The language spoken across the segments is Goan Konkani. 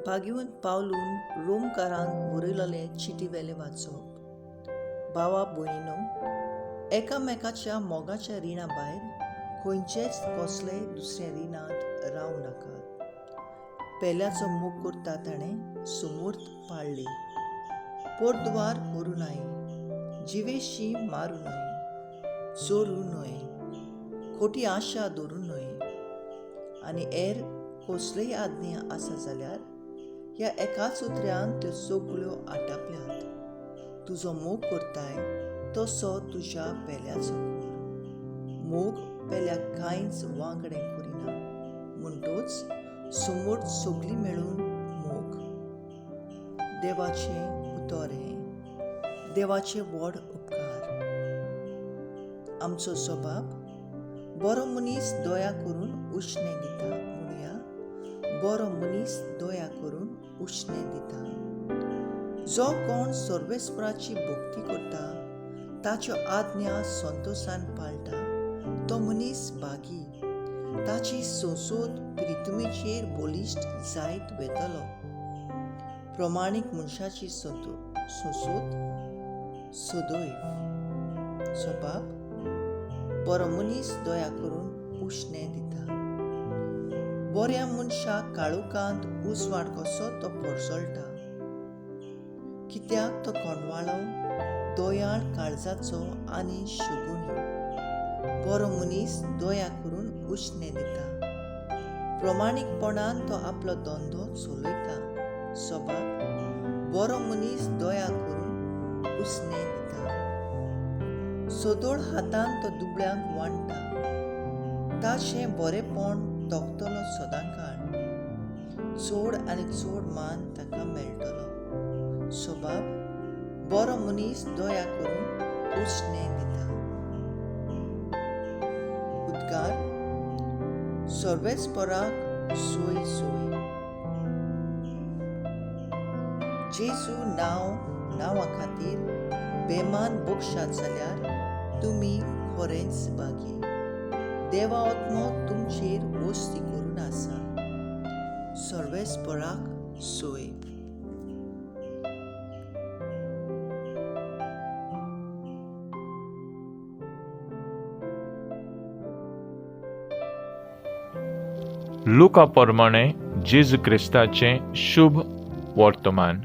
भाग्यवंत पावलून रोमकारांक बरयलेले चिटी वेलें वाचप. भावा भयणीनो, एकामेकाच्या मोगाच्या रिणा भायर खंयचेच कसलेय दुसऱ्या रिणांत रावं नाकात. पेल्याचो मोग करता ताणें सुमूर्त पाळ्ळी. पोरद्वार करूं नये, जिवेशी मारूं नये, चोरूं न्हय, खोटी आशा धरूं न्हय आनी हेर कसलेय आज्ञा आसा जाल्यार ह्या एकाच उतरान त्यो सगळ्यो आटापल्यात. तुजो मोग करताय तसो तुज्या पेल्याचो कर. मोग पेल्याक कांयच वांगडें करिना, म्हणटच समोर सगळीं मेळून मोग. देवाचें उतर हें. देवाचे व्हड उपकार. आमचो स्वभाव बरो मनीस दया करून उश्णें दिता म्हणुया. बरो मनीस दया करून उश्णें दिता. जो कोण सर्वेस्पराची भक्ती करता, ताच्यो आज्ञा संतोशान पाळटा, तो मनीस भागी. ताची संसद प्रितुमेचेर बलिश्ट जायत वेतलो. प्रमाणीक मनशाची संसद सदैव. स्वभाव बरो मनीस दया करून उश्णें दिता. बऱ्या मनशाक काळोखांत उजवाड कसो तो परसळटा. कित्याक तो कोंडवाळो, दयाळ काळजाचो आनी शुगुणी. बरो मनीस दया करून उश्णें दिता. प्रमाणीकपणान तो आपलो धंदो चलयता. स्वभाव बरो मनीस दया करून उश्णें दिता. सदोळ हातान तो दुबळ्यांक वांट्टा. ताचें बरेपण तोखतलो सदांकाळ. चड आनी चड मान ताका मेळटलो. स्वभाव बरो मनीस दया करून उश्णें दिता. उद्गार सर्वेस्पराक सोय सोय. जेजू नांवा खातीर बेमान बक्षात जाल्यार तुमी खरेंच भागी. देवा आत्मो तुमचेर वस्ती करून आसा. सर्वेस्पराक सोय. लुका प्रमाणे जेजू क्रिस्ताचें शुभ वर्तमान.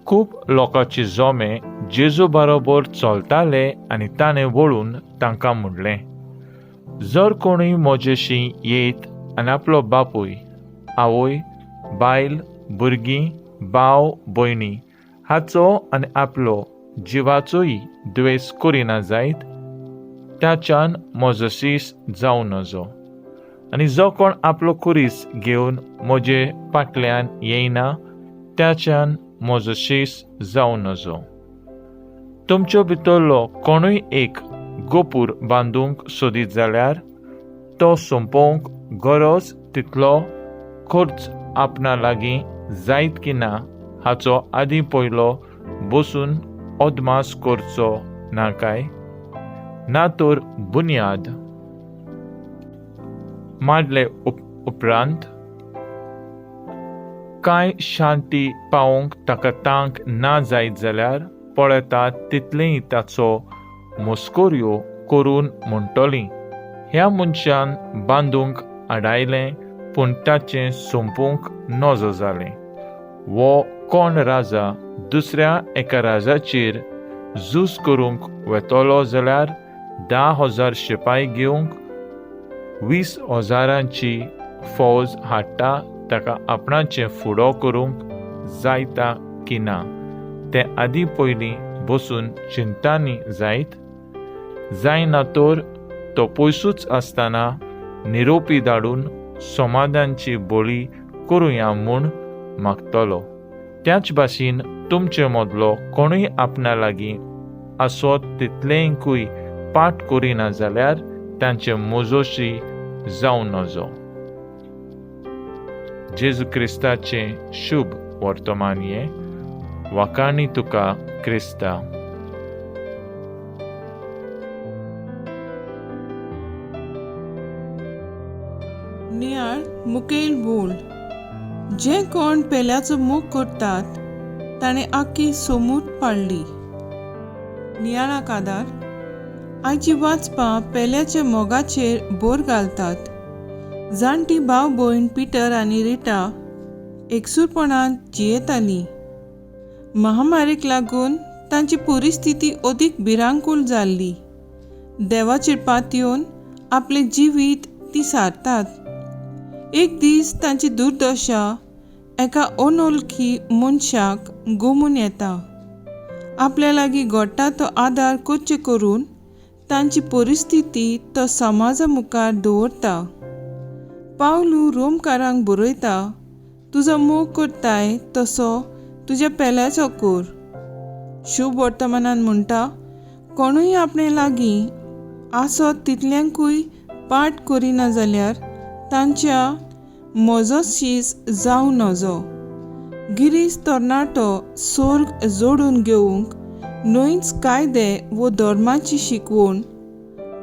खूब लोकांचे जमे जेजू बरोबर चलताले आनी ताणें वळून तांकां म्हणलें, जर कोणूय म्हजेशी येत आनी आपलो बापूय, आवय, बायल, भुरगीं, भाव, भयणी हाचो आनी आपलो जिवाचोय द्वेस करिना जायत, ताच्यान म्हजो शीस जावं नजो. आनी जो कोण आपलो खुरीस घेवन म्हजे फाटल्यान येयना, ताच्यान म्हजो शीस जावं नजो. तुमच्यो भितरलो कोणूय एक गोपूर बांदूंक सोदीत जाल्यार तो सोंपोवंक गरज तितलो खर्च आपणा लागीं जायत की ना हाचो आदीं पयलो बसून अदमास करचो ना काय? ना तर बुन्याद मांडले उपरांत कांय शांती पावोवंक ताका तांक ना जायत जाल्यार पळयतात तितलेंय ताचो मस्कऱ्यो करून म्हणटली, ह्या मनशान बांदूंक आडायलें पूण ताचें सोंपूंक नजो जालें. वो कोण राजा दुसऱ्या एका राजाचेर झूज करूंक वेतलो जाल्यार 10,000 शिपाय घेवंक 20,000 फौज हाडटा, ताका आपणाचें फुडो करूंक जायता की ना तें आदीं पयलीं बसून चिंतांनी जायत. जायना तर तो पयसूच आसतना निरोपी धाडून समाधानची बळी करुया म्हूण मागतलो. त्याच भाशेन तुमचे मदलो कोणूय आपणा लागीं आसत तितलेंकूय पाठ करिना जाल्यार तांचे मोजोशी जावं नजो. जेजू क्रिस्ताचें शुभ वर्तमान हें. वाखाणी तुका क्रिस्ता. नियाळ मुखेल बोल. जे कोण पेल्याचो मोग करतात ताणें आख्खी सोमूत पाडली. नियाळाक आदार. आयची वाचपां पेल्याच्या मोगाचेर भर घालतात. जाणटी भाव भयण पिटर आनी रिटा एकसूरपणांत जियेतालीं. महामारीक लागून तांची परिस्थिती अदीक भिरांकूळ जाल्ली. देवाचेर पातयेवन आपलें जिवीत ती सारतात. एक दीस तांची दुर्दशा एका अनोळखी मनशाक गोमून येता. आपल्या लागीं घडटा तो आदार करचे करून तांची परिस्थिती तो समाजा मुखार दवरता. पावलू रोमकारांक बरयता, तुजो मोग करताय तसो तुज्या पेल्याचो कर. शुभ वर्तमानान म्हणटा, कोणूय आपणे लागीं आसत तितल्यांकूय पाठ करिना जाल्यार तांच्या म्हजो शीस जावं नजो. गिरीश तरणाटो सोर्ग जोडून घेवंक न्हयच कायदे वो धर्माची शिकवण,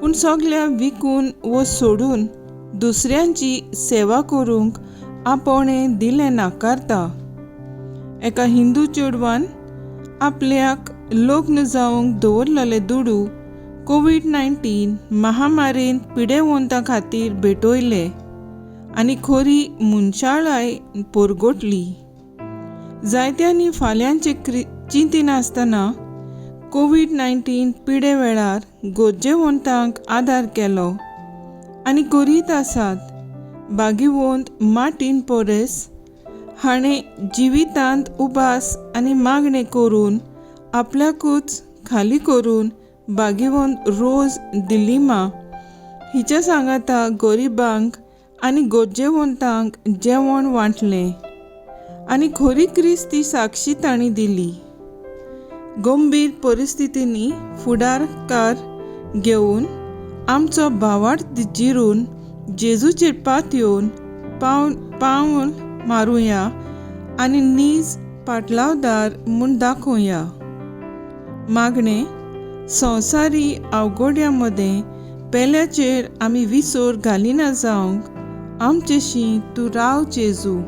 पूण सगळ्या विकून वो सोडून दुसऱ्यांची सेवा करूंक आपोवणें दिलें नाकारता. एका हिंदू चेडवान आपल्याक लग्न जावंक दवरलेले दुडू कोवीड-19 महामारींत पिडेवंतां खातीर भेटयले आनी खरी मनशाळाय परगटली. जायत्यांनी फाल्यांचे चिंतिनासतना कोवीड-19 पिडे वेळार गरजेवंतांक आदार केलो आनी करीत आसात. भाग्यवंत मार्टीन पोरेस हाणें जिवितांत उपास आनी मागणें करून आपल्याकूच खाली करून भाग्यवंत रोज दिलिमा हिच्या सांगाता गरिबांक आनी गरजेवंतांक जेवण वांटलें आनी खरी क्रिस्ती साक्षी तांणी दिली. गंभीर परिस्थितींनी फुडारकार घेवन आमचो भावार्थ जिरून जेजूचेर पातयेवन पावल मारुया आनी नीज पाटलावदार म्हूण दाखोवया. मागणें संवसारी अवघड्या मदें पेल्याचेर आमी विसर घालिना जावंक आमचेशी तूं राव जेजू.